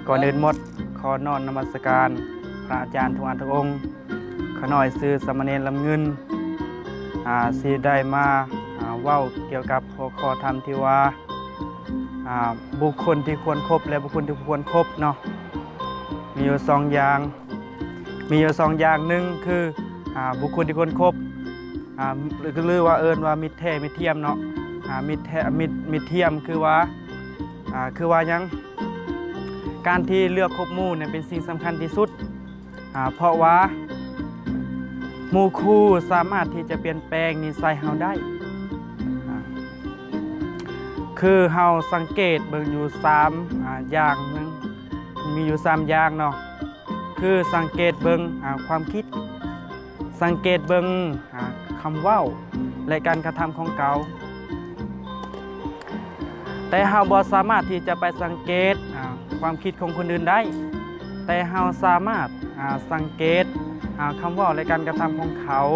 ກ່ອນອື່ນໝົດ ຂໍນ້ອມນະມັດສະການພະອາຈານທຸກອັນທຸກອົງ. ຂ້ານ້ອຍຊື່ສາມະເນນລຳເງິນ ອາ ຊິໄດ້ມາ ອາ ເວົ້າກ່ຽວກັບຫົວຂໍ້ທຳທີ່ວ່າ ອາ ບຸກຄົນທີ່ຄວນຄົບ ແລະ ບຸກຄົນທີ່ບໍ່ຄວນຄົບເນາະ. ມີຢູ່ສອງຢ່າງ ມີຢູ່ສອງຢ່າງ ໜຶ່ງຄື ອາ ບຸກຄົນທີ່ຄວນຄົບ ອາ ຫຼືວ່າເອີ້ນວ່າມິດແທ້ມິດທຽມເນາະ. ອາ ມິດແທ້ ມິດ ມິດທຽມຄືວ່າ ອາ ຄືວ່າຫຍັງ? ການທີ່ເລືອກຄົບໝູ່ນີ້ເປັນສິ່ງສຳຄັນທີ່ສຸດ ອາ ເພາະວ່າໝູ່ຄູ່ສາມາດທີ່ຈະປ່ຽນແປງນິໄສເຮົາໄດ້. ອາ ຄືເຮົາສັງເກດເບິ່ງຢູ່ສາມ ອາ ຢ່າງໜຶ່ງ ມີຢູ່ສາມຢ່າງເນາະ ຄືສັງເກດເບິ່ງ ອາ ຄວາມຄິດ, ສັງເກດເບິ່ງ ອາ ຄຳເວົ້າ ແລະ ການກະທຳຂອງເຂົາ. ແຕ່ເຮົາບໍ່ສາມາດທີ່ຈະໄປສັງເກດ ອາ ຄວາມຄິດຂອງຄົນອື່ນໄດ້, ແຕ່ເຮົາສາມາດ ອາ ສັງເກດ ອາ ຄຳເວົ້າ ແລະ ການກະທຳຂອງເຂົາ.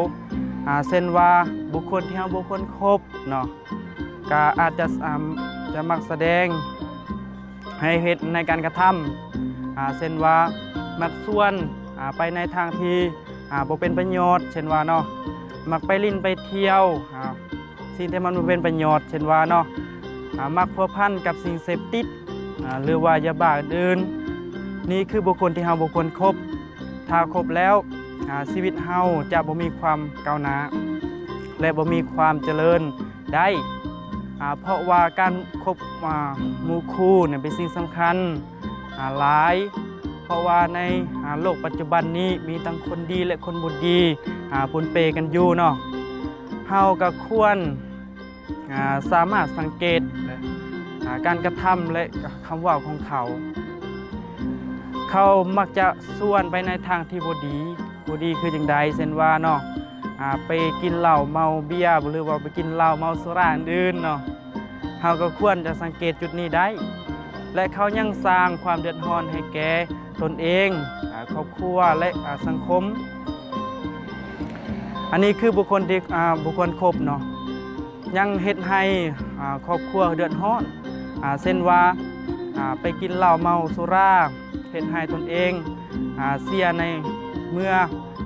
ອາ ເຊັ່ນວ່າ ບຸກຄົນທີ່ເຮົາບໍ່ຄວນຄົບເນາະ ກະອາດຈະ ອາ ຈະມັກສະແດງໃຫ້ເຫັນໃນການກະທຳ ອາ ເຊັ່ນວ່າ ມັກຊວນ ອາ ໄປໃນທາງທີ່ ອາ ບໍ່ເປັນປະໂຫຍດ ເຊັ່ນວ່າເນາະ ມັກໄປຫຼິ້ນໄປທ່ຽວ ອາ ສິ່ງທີ່ມັນບໍ່ເປັນປະໂຫຍດ ເຊັ່ນວ່າເນາະ ອາ ມັກພົວພັນກັບສິ່ງເສບຕິດ ອາ ຫຼືວ່າຢາບ້າອື່ນໆ. ນີ້ຄືບຸກຄົນທີ່ເຮົາບໍ່ຄວນຄົບ. ຖ້າຄົບແລ້ວ ອາ ຊີວິດເຮົາຈະບໍ່ມີຄວາມກ້າວໜ້າ ແລະ ບໍ່ມີຄວາມຈະເລີນໄດ້ ອາ ເພາະວ່າການຄົບ ອາ ໝູ່ຄູ່ນີ້ເປັນສິ່ງສຳຄັນ ອາ ຫຼາຍ ເພາະວ່າໃນ ອາ ໂລກປັດຈຸບັນນີ້ມີທັງຄົນດີ ແລະ ຄົນບໍ່ດີ ອາ ປົນເປກັນຢູ່ເນາະ. ເຮົາກໍຄວນ ອາ ສາມາດສັງເກດ ອາ ການກະທຳ ແລະ ຄຳເວົ້າຂອງເຂົາ. ເຂົາມັກຈະຊວນໄປໃນທາງທີ່ບໍ່ດີ. ບໍ່ດີຄືຈັ່ງໃດ? ເຊັ່ນວ່າເນາະ ອາ ໄປກິນເຫຼົ້າເມົາເບຍ ຫຼືວ່າໄປກິນເຫຼົ້າເມົາສຸຣາອື່ນໆເນາະ. ເຮົາກໍຄວນຈະສັງເກດຈຸດນີ້ໄດ້ ແລະ ເຂົາຍັງສ້າງຄວາມເດືອດຮ້ອນໃຫ້ແກ່ຕົນເອງ, ອາ ຄອບຄົວ ແລະ ອາ ສັງຄົມ. ອັນນີ້ຄືບຸກຄົນທີ່ ອາ ບໍ່ຄວນຄົບເນາະ ຍັງເຮັດໃຫ້ ອາ ຄອບຄົວເດືອດຮ້ອນ ອາ ເຊັ່ນວ່າ ອາ ໄປກິນເຫຼົ້າເມົາສຸຣາ ເຮັດໃຫ້ຕົນເອງ ອາ ເສຍໃນເມື່ອ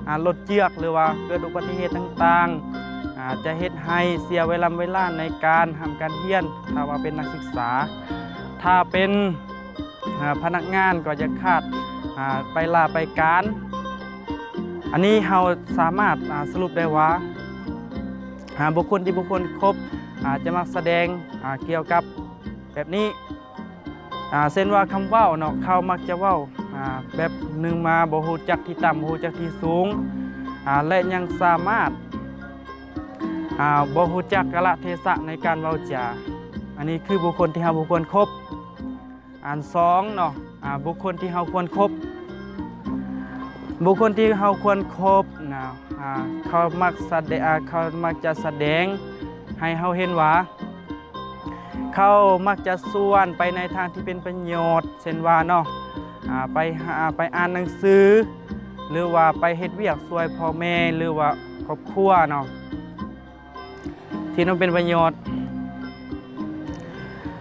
ອາ ລົດເຈື່ອກ ຫຼືວ່າເກີດອຸບັດຕິເຫດຕ່າງໆ ອາ ຈະເຮັດໃຫ້ເສຍເວລາເວລາໃນການຮ່ຳການຮຽນ ຖ້າວ່າເປັນນັກສຶກສາ. ຖ້າເປັນ ອາ ພະນັກງານກໍຈະຂາດ ອາ ໄປລາໄປການ. ອັນນີ້ເຮົາສາມາດ ອາ ສະຫຼຸບໄດ້ວ່າ ອາ ບຸກຄົນທີ່ບໍ່ຄວນຄົບ ອາ ຈະມັກສະແດງ ອາ ກ່ຽວກັບແບບນີ້. ອາ ເຊັ່ນວ່າຄຳເວົ້າເນາະ ເຂົາມັກຈະເວົ້າ ອາ ແບບໜຶ່ງມາ ບໍ່ຮູ້ຈັກທີ່ຕ່ຳ ບໍ່ຮູ້ຈັກທີ່ສູງ ອາ ແລະ ຍັງສາມາດ ອາ ບໍ່ຮູ້ຈັກກາລະເທສະໃນການເວົ້າຈາ. ອັນນີ້ຄືບຸກຄົນທີ່ເຮົາບໍ່ຄວນຄົບ. ອັນສອງເນາະ ອາ ບຸກຄົນທີ່ເຮົາຄວນຄົບ. ບຸກຄົນທີ່ເຮົາຄວນຄົບນະ ອາ ເຂົາມັກສະແດ ອາ ເຂົາມັກຈະສະແດງໃຫ້ເຮົາເຫັນວ່າ ເຂົາມັກຈະຊວນໄປໃນທາງທີ່ເປັນປະໂຫຍດ ເຊັ່ນວ່າເນາະ ອາ ໄປຫາ ໄປອ່ານໜັງສື ຫຼືວ່າໄປເຮັດວຽກຊ່ວຍພໍ່ແມ່ ຫຼືວ່າຄອບຄົວເນາະ ທີ່ມັນເປັນປະໂຫຍດ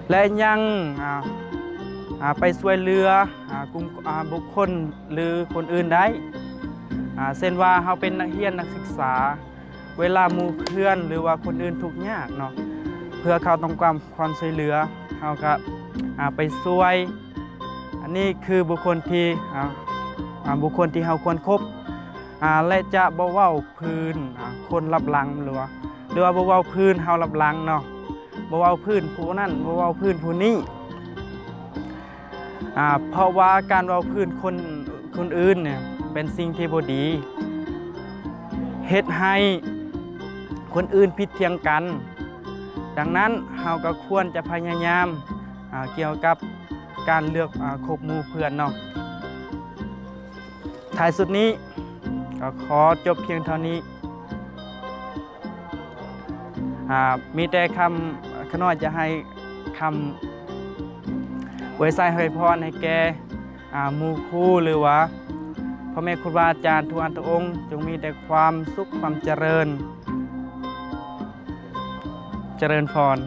ແລະ ຍັງ ອາ ອາ ໄປຊ່ວຍເຫຼືອ ອາ ກຸ່ມ ອາ ບຸກຄົນ ຫຼື ຄົນອື່ນໄດ້ ອາ ເຊັ່ນວ່າເຮົາເປັນນັກຮຽນນັກສຶກສາ ເວລາໝູ່ເພື່ອນ ຫຼືວ່າຄົນອື່ນທຸກຍາກເນາະ ເພື່ອເຂົາຕ້ອງການຄວາມຊ່ວຍເຫຼືອ ເຮົາກໍ ອາ ໄປຊ່ວຍ. ອັນນີ້ຄືບຸກຄົນທີ່ ອາ ອາ ບຸກຄົນທີ່ເຮົາຄວນຄົບ ອາ ແລະ ຈະບໍ່ເວົ້າພື້ນ ອາ ຄົນລັບຫຼັງ ຫຼືວ່າ ຫຼືວ່າບໍ່ເວົ້າພື້ນເຮົາລັບຫຼັງເນາະ ບໍ່ເວົ້າພື້ນຜູ້ນັ້ນ ບໍ່ເວົ້າພື້ນຜູ້ນີ້. ອາ ເພາະວ່າການເວົ້າພື້ນຄົນ ຄົນອື່ນນີ້ເປັນສິ່ງທີ່ບໍ່ດີ ເຮັດໃຫ້ຄົນອື່ນຜິດຖຽງກັນ. ດັ່ງນັ້ນເຮົາກໍຄວນຈະພະຍາຍາມ ອາ ກ່ຽວກັບການເລືອກ ອາ ຄົບໝູ່ເພື່ອນເນາະ. ທ້າຍສຸດນີ້ກໍຂໍຈົບພຽງເທົ່ານີ້. ອາ ມີແຕ່ຄຳ ຂ້ານ້ອຍຈະໃຫ້ຄຳອວຍໄຊອວຍພອນໃຫ້ແກ່ ອາ ໝູ່ຄູ່ ຫຼືວ່າພໍ່ແມ່ຄູບາອາຈານທຸກທ່ານທຸກອົງ ຈົ່ງມີແຕ່ຄວາມສຸກຄວາມຈະເລີນ. ຈະເລີນພອນ.